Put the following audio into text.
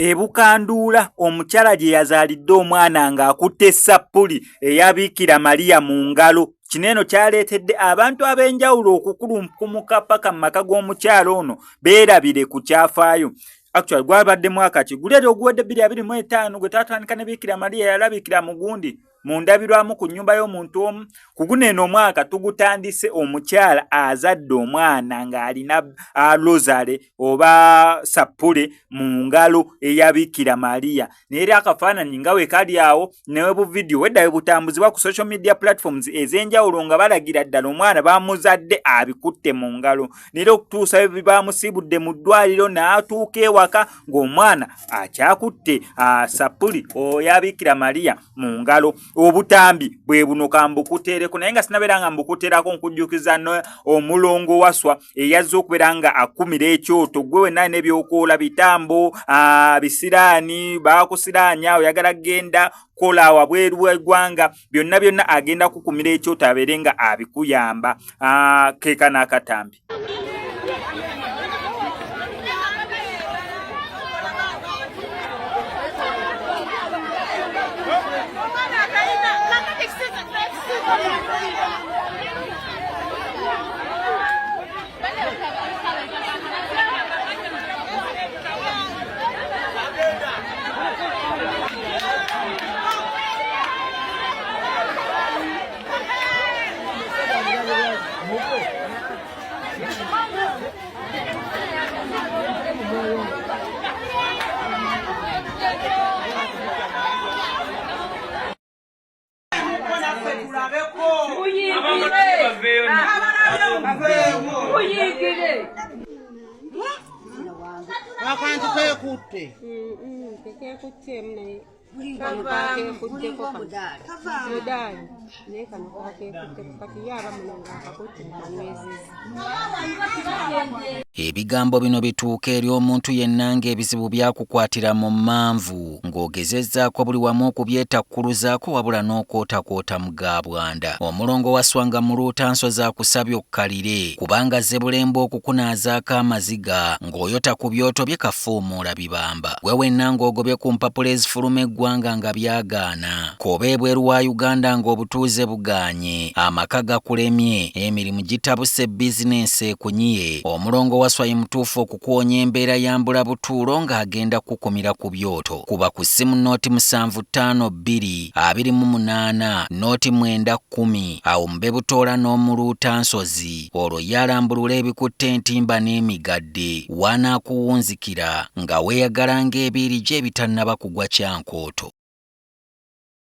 E Bukanduula omukyala gye yazaalidde omwana ng'akutte ssappuli eya Biikira Maria mu ngalo. Kino eno kyaleetedde abantu ab'enjawulo okukulunkumuka paka mu maka g'omukyala ono beerabire ku kyafaayo. Actually gwabadde mwaka ki guli eri oguwedde 2025 gwe twatandika ne Biikira Maria yalabikira mu gundi mu ndabirwamu ku nnyumba y'omuntu omu. Ku guno eno omwaka tugutandise omukyala azadde omwana ng'alina rosary oba sappule mu ngalo eya Biikira Maria. Naye era akafaananyi nga we kali awo ne buvidiyo wedda we butambuzibwa ku social media platforms ez'enjawulo nga balagira ddala omwana bamuzadde abikutte mu ngalo. Naye era okutuusa we bamusiibudde mu ddwaliro n'atuuka ewaka ng'omwana akyakutte sappuli oya Biikira Maria mu ngalo. Obutambi bwe buno kambukuteereko, naye nga sinabeera nga mbukuteerako nkujjukiza omulongo Waswa eyazze okubeera nga akumira ekyoto. Gwe wenna alina ebyokoola bitambo, bisiraani, bakusiraanya, oyagala kugenda kukola wabweru w'eggwanga, byonna byonna agenda kukumira ekyoto abeere nga abikuyamba. Keeka n'akatambi. Muyingire. Akantu kekutte. Tekekutteemu naye kano kakekutteko kano mudaali naye kano kakekutteko kati ye aba muno ng'akakutte kanywezezza. Ebigambo bino bituuka eri omuntu yenna ng'ebizibu byakukwatira mu mmanvu ng'ogezezzaako buli wamu okubyetakkuluzaako wabula n'okwotakwota mu ga bwanda. Omulongo Wasswa nga muluuta nsozi akusabye okkalire kubanga azze bulembe okukunaazaako amaziga ng'oyota ku byoto bye kafuumuula bibamba. Gwe wenna ng'ogobye ku mpapula ezifuluma eggwanga nga byagaana, k'obe ebweru wa Uganda ng'obutuuze bugaanye, amaka gakulemye, emirimu gitabuse bizinensi ekunyiye, Omulongo Wasswa ye mutuufu okukuwonya embeera ya mbulabutuulo ng'agenda kukukumira ku byoto. Kuba ku ssimu nooti musanvu ttaano bbiri 28 nooti mwenda kkumi awo mube butoola n'omuluutansozi olwo ye alambulule ebikutte entimba n'emigadde w'anaakuwunzikira nga weeyagala ng'ebiiri gye ebitannaba kugwa kyankooto.